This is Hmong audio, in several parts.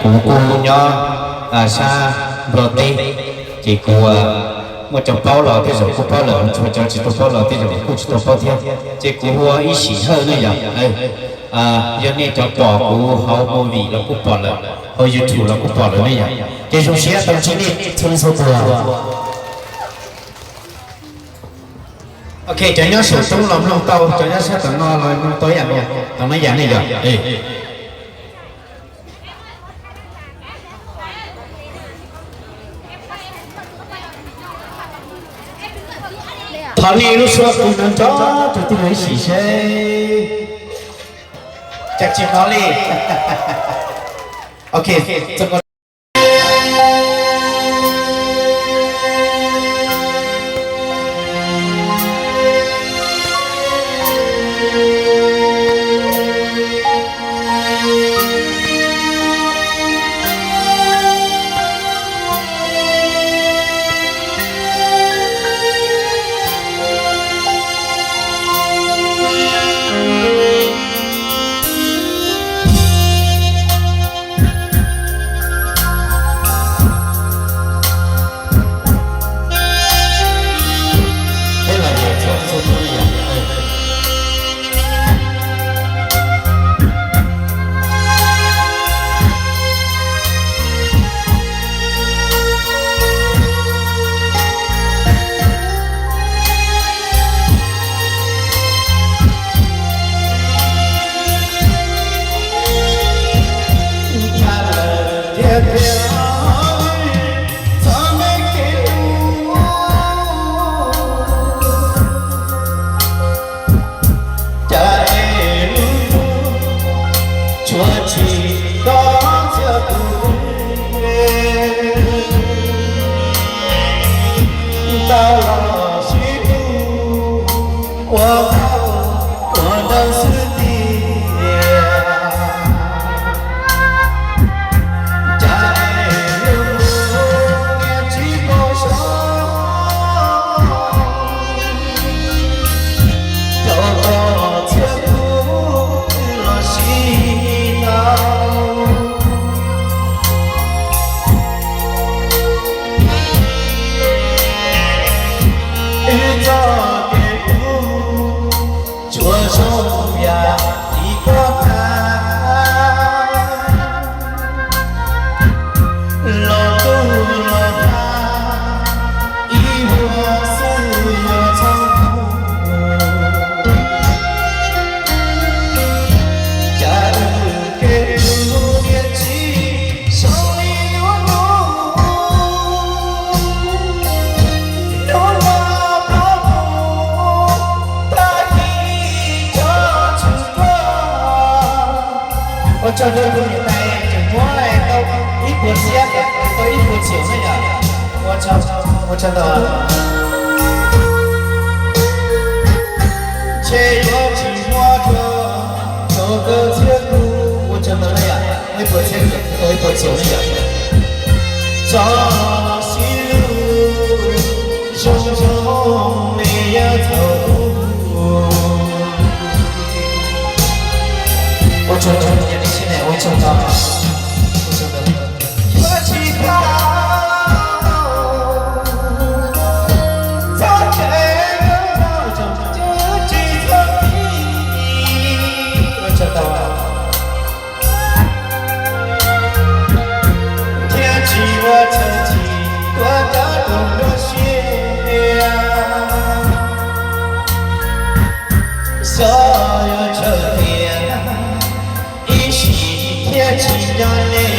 Kuv kuj nyob sab Nplog teb, ces kuv muaj cov paub los tej zaum kuj paub lawm, tshuav cov tsis tau paub los tej zaum kuj tsis tau paub thiab. Ces kuv hu ua Ib Sim Hawj ne yom. Yog nej cov pom kuv hauv movie los kuj pom lawm, hauv YouTube los kuj pom lawm ne yom. Ces zoo siab tau ntsib nej txhua leej txhua tus. Ok, cov nyob saum roob los mloog tau, cov nyob sab tom no los mloog tau ib yam nkaus, tau na yam ne yom. Thov nej lub suab kuv nrov nrov rau tij laug Ib Sim seb. Cas tsis hnov li. Ok, Ua tsaug rau tus niam tais tseem muab tau ib puas txhiab, tau ib puas txhiab na yom. Ua tsaug, ua tsaug ntau. Ntshe yuav tsis muaj dua rau koj txhiab kuv. Ua tsaug ntau na yom, muaj ib puas txhiab, tau ib puas txhiab na yom. Tso sib lub zoo zoo me yam thaum ub. Ua tsaug ntau, ua tsaug ntau, ua tsaug ntau. Ua tsaug ntau. Thiab tsis ua txhawj chim tuav rawv tus nruab siab, xyov yuav tsawg tiam ib sim thiaj tsis nco nej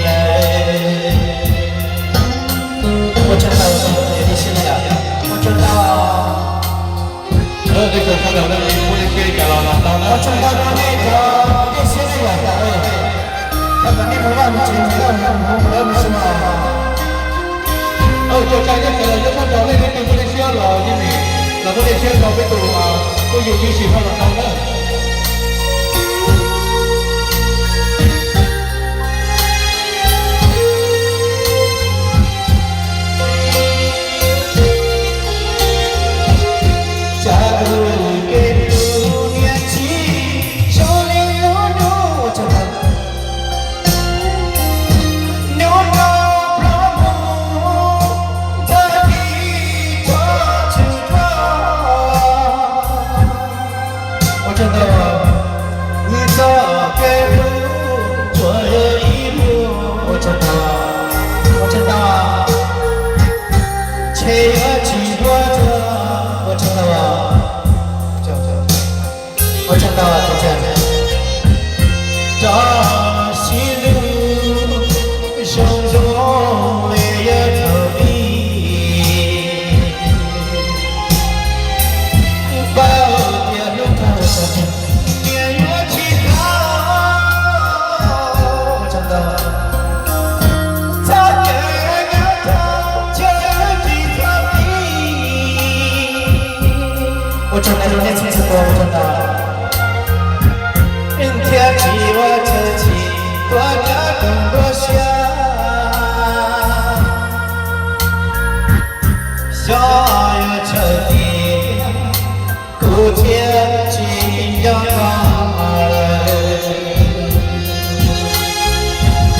lawm. Ua tsaug ntau, ua tsaug ntau. Ua tsaug ntau rau nej cov dej siab na yom. Thov kom nej mus vaj mus tsev mus noj mus haus mus lawv mus xyuas. Ua tsaug nej cov los nyob sab nraud, nej leej twg muaj dej siab los yeej meem los muab dej siab rau peb tus phooj ywg Ib Sim Hawj los tau na. Ua tsaug ntau rau nej txhua txhua tus, ua tsaug ntau. Thiab tsis ua tsaug tsis tuav rawv tus nruab siab, xyov yuav tsawg tiag kuv thiaj tsis nco qab lawm.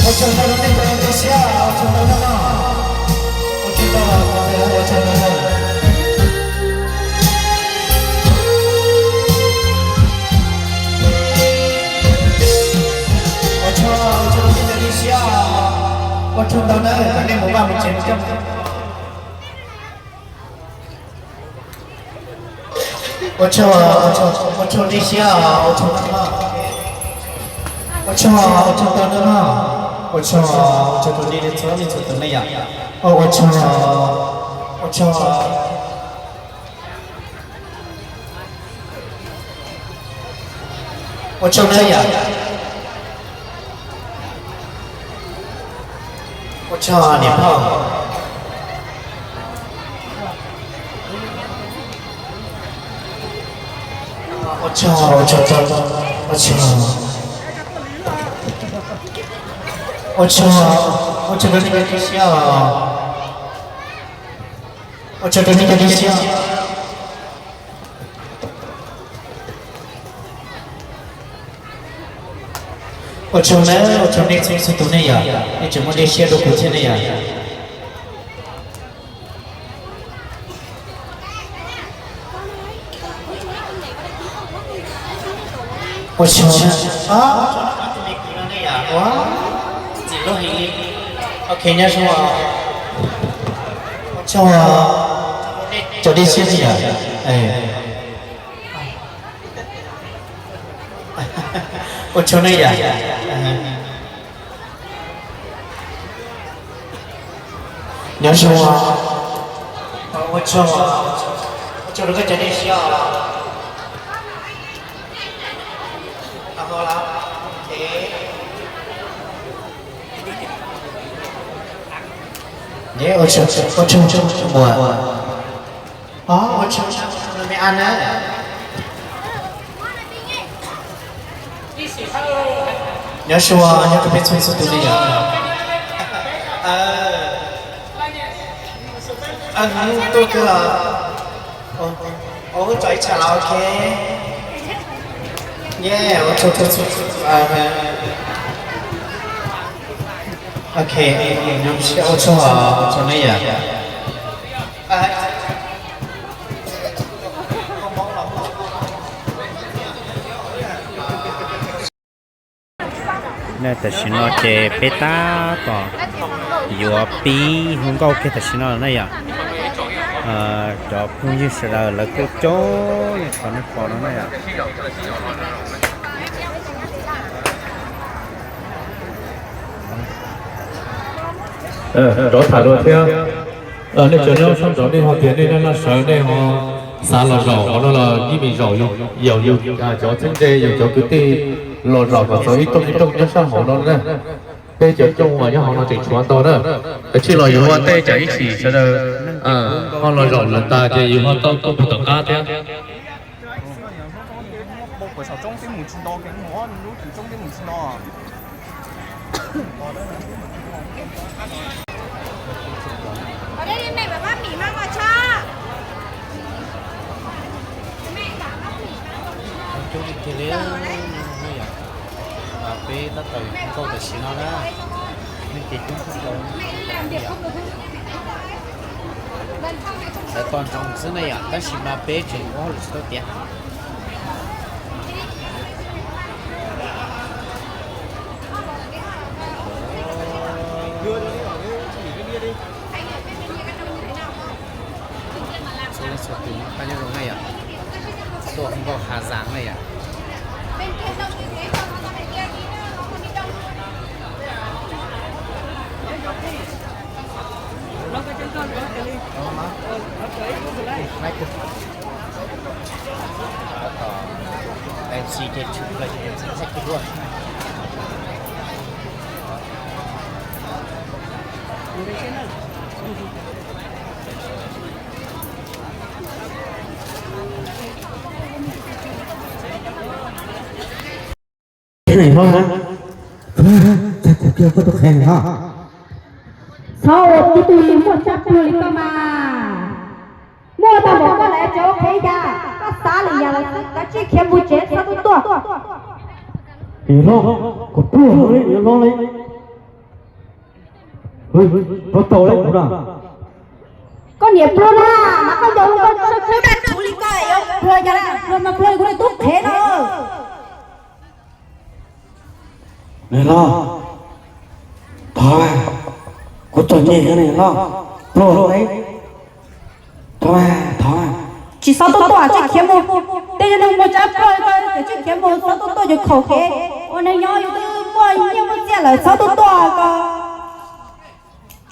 Ua tsaug ntau rau nej cov nruab siab, ua tsaug ntau nawb mog. Ua tsaug ntau, ua tsaug ntau. Ua tsaug, ua tsaug rau nej cov nruab siab, ua tsaug ntau nawb, kom nej mus vaj mus tsev coob. Ua tsaug, ua tsaug, ua tsaug nej siab, ua tsaug ntau nawb. Ua tsaug, ua tsaug ntau nawb mog. Ua tsaug, ua tsaug rau nej txhua leej txhua tus nej yom. Ua tsaug, ua tsaug. Ua tsaug nawb yom. Ua tsaug niam phauj. Ua tsaug, ua tsaug, ua tsaug. Ua tsaug, ua tsaug rau nej cov nruab siab os. Ua tsaug rau nej cov nruab siab. Ua tsaug nawb, ua tsaug nej txhua txhua tus nej yom, nej tseem muaj nruab siab rau kuv thiab nej yom. Ua tsaug, ua tsaug nej cov me kwv no nej yom, ua txim lub heev li. Ok nyob zoo. Ua tsaug, cov nruab siab nej yom. Ua tsaug nej yom. Nyob zoo. Ua tsaug, ua tsaug rau koj cov nruab siab. Ua tsaug, ua tsaug, ua tsaug muam. Ua tsaug, ua tsaug me ab na. Nyob zoo, nyob rau peb txhua txhua tus li yom. Tuaj kawg. Ua tsaug ib tsham los ok. Ua tsaug, ok, ua tsaug, ua tsaug nej yom. Tam sim no ces peb tab tom yuav pib hu nkauj kiag tam sim no na yom. Cov phooj ywg sawv daws lawv kuj coob li qhov nej pom no na yom. Rov tham dua thiab. Nej cov nyob sab nraud nej ho tias nej naj naj sawv nej ho xav los zaum qhov no los yeej meem zaum, yaum yus cov txheeb ze yus cov kwv tij los zaum kom txog ib rooj ib rooj nyob sab hauv no na. Peb cov cooj uas nyob hauv no tseem tshuav ntau na. Kav tsij los yuav ua ntej tsam ib chim sawv daws ho los zaum lawm tas ces yus ho tau tuaj mus tom qab thiab. Coob tiag tiag li, peb tab tom nkauj tam sim no na, nej ces coob kawg nkaus. Lawv tos ntsoov xwb na yom, tab sis mas peb tseem ua hauj lwm tsis tau tiav. Txhua leej txhua tus nyob zoo na yom, tuaj hu nkauj hav zas na yom. Tab tom MC ces tshwm plaws ces MC thaij kiag dua. Txhob ua tib tug muaj tsab pluag li koj mas. Muaj tau npaum koj lawm ces ua qhev cas, koj xav lwm yam los xwb, kav tsij khiav mus tsev, txhob tuaj tuaj. Niam hlob, kuv pluag li, niam hlob li. Pluag tau li kuv na. Koj niam pluag na, mas koj ncaus koj txawj dab tsi li koj yuav pluag cas, pluag mas pluag li kuv niag tub qhev no. Niam hlob, thov, kuv txom nyem niam hlob, pluag li. Thov, thov, tsis txhob tuaj tuaj, tsis khiav mus. Tej yog neeg muaj tsab pluag li koj, tsis khiav mus, txhob tuaj tuaj, yus khaum kev. Ua neeg nyob yus twb muaj nyiaj muaj txiaj lawm, txhob tuaj tuaj koj.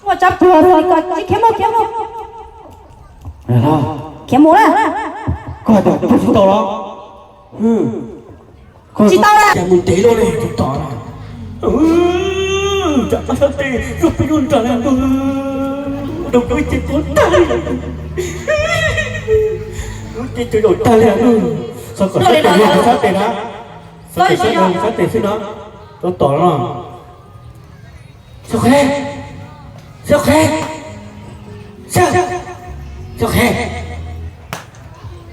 Muaj tsab pluag li koj, tsis khiav mus, khiav mus. Niam hlob, khiav mus na. Koj hais tias pluag tsis tau los? Tsis tau na. Cas mus ntev luaj li tus tod na. Tsam sab tes zuj peb zuj nra li ntuj, rau kuv ces tuag tag li. Kuv ces cov zaum tag li ntuj. Txhob kom sab tes luag kuv sab tes na. Txhob kom sab tes luag kuv sab tes xwb na. Tus tod no. Xyov qhev, xyov qhev, xyov, xyov qhev,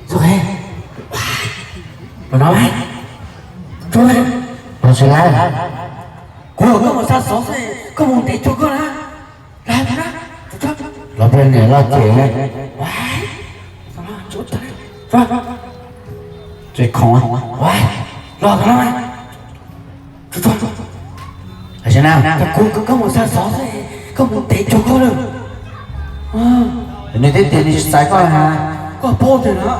xyov qhev. Los no, los tsis lawm. Kuv kom koj mus xa xov xwb, koj mus ntev cuag koj na. Los peb niam loj ces, tsis khoom, los no. Kuv kom koj mus xa xov xwb, koj mus ntev cuag koj lawm. Nws twb tias nws tsis txais koj na. Koj paub tias na,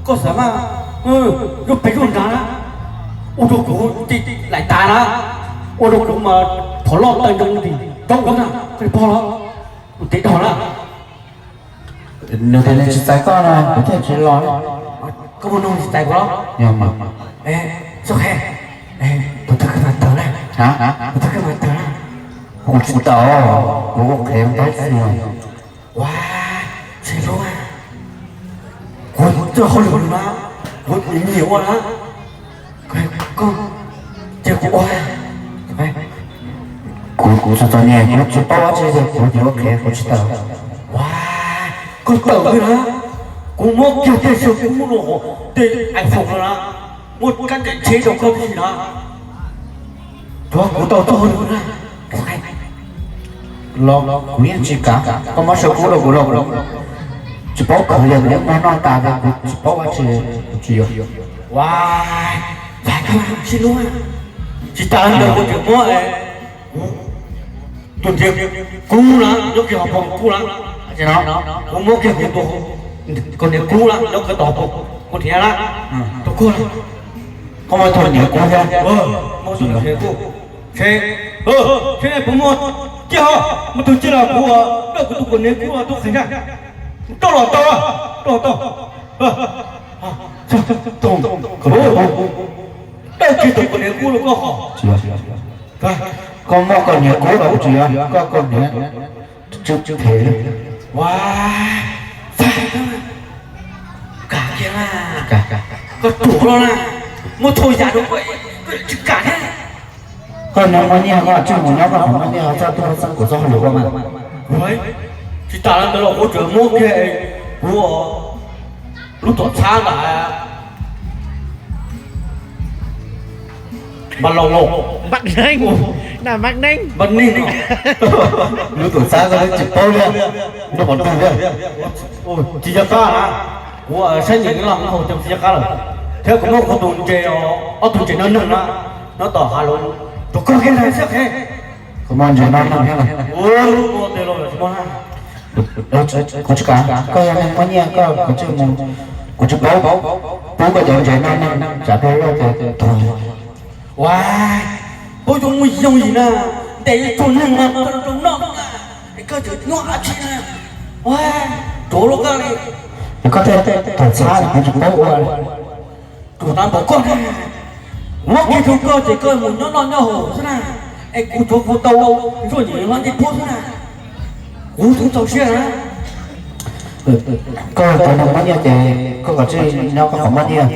koj xav mas, zuj pes zuj nra na, ua rau kuv laim tas na, ua rau kuv mas phom loj taw ntoo tim roob na, koj pom los, kuv tes dhau na. Nws tias nws tsis txais koj no kuv thiaj tsis los. Koj mus nug tsis txais kuv los? Yog mas. Xyov qhev, tus thawj koj mas tawg na, tus thawj koj mas tawg na. Kuv tsis tau, kuv ua qhev tab sis. Ua, tsis hlub, kuv txoj hauj lwm na, kuv nyiam ua na. Koj cia kuv ua. Kuv, kuv txom txom nyem, kuv tsis paub dab tsi, kuv yuav qhev kuv tsis tau. Ua, koj tawm li na, kuv muab kiag tej xyaw kub los, tej iPhone los na, muab kab ncaim tsheb rau koj tib si na. Tsuav kuv tau txoj hauj lwm na. Los kuv yeej tsis kam, koj muab xyaw kub rau kuv los kuv tsis paub khwv, yog kuv muag noj tas kuv tsis paub dab tsi, kuv tsis yuav. Ua, txais koj sib hlub, tsis tas ntawd kuv tseem muab tus nriav kub na nyob kiag hauv paus kub na. Kuv muab kiag kuv tus, kuv niag kub na nyob kiag tom hauv paus, kuv niam na, tus kub na. Koj muaj tus niam kub thiab? Muaj tus niam kub. Ces, ces nej puas muaj ciaj ho? Muaj tus ciaj los kuv, dawj kuv tus kuv niam kub los tub qhia, rau los tau, rau los tau. Dawj kiag tus kuv niam kub los koj ho. Koj muaj koj niam kub los tsis yog koj, koj niam tsw phem. Ua, kam kiag na, koj ruam los na, muab txhua yam rau koj, koj tsis kam thiab. Koj niam muaj nyiaj koj tsij mus nyob koj qhov muaj nyiaj, txhob tuaj xeeb kuv txoj hauj lwm ua mas. Tsis tas li ntawd los kuv tseem muab kiag kuv lub tuam txhab ntawd. Npaj laus laus. Npaj neeg. Npaj neeg. Lub tuam txhab koj tsis paub li, nrog qhov twg li. Tsis nco qab na, kuv saib nyias los kuv tsis nco qab lawm. Thiab kuv muab kuv tus ntses, ob tug ntses noj neeg na, nyob tom hav lawm, rau koj kiag na, xyov qhev. Kuv muaj ntses noj neeg thiab. Kuv tsis kam, koj yog neeg muaj nyiaj koj, kuv tsis mus, kuv tsis paub pub koj cov ntses noj neeg, tsam dua loj ces tuag. Ua, paub zoo mus yoog yim na, ntes ib tug neeg no rau noj na, es koj tseem nyob dab tsi na. Ua, ruam loj koj li. Koj tej tuam txhab kuv tsis paub ua. Ruam tag npaum koj na, muab kiag rau koj ces koj mus nyob noj nyob haus xwb na, es kuv tsuav kuv tau ntsuag nyem hlob ncej puab xwb na. Kuv twb txaus siab na. Koj cov neeg muaj nyiaj ces koj kav tsij nyob koj qhov muaj nyiaj.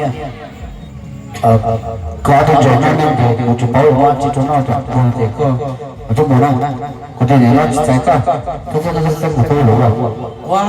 Koj ob tug ntses noj neeg ces kuv tsis paub lus, tsis tshua noj cov tuag ces koj mus na. Kuv tias niam no tsis txais koj, koj txhob mus txog lus. Ua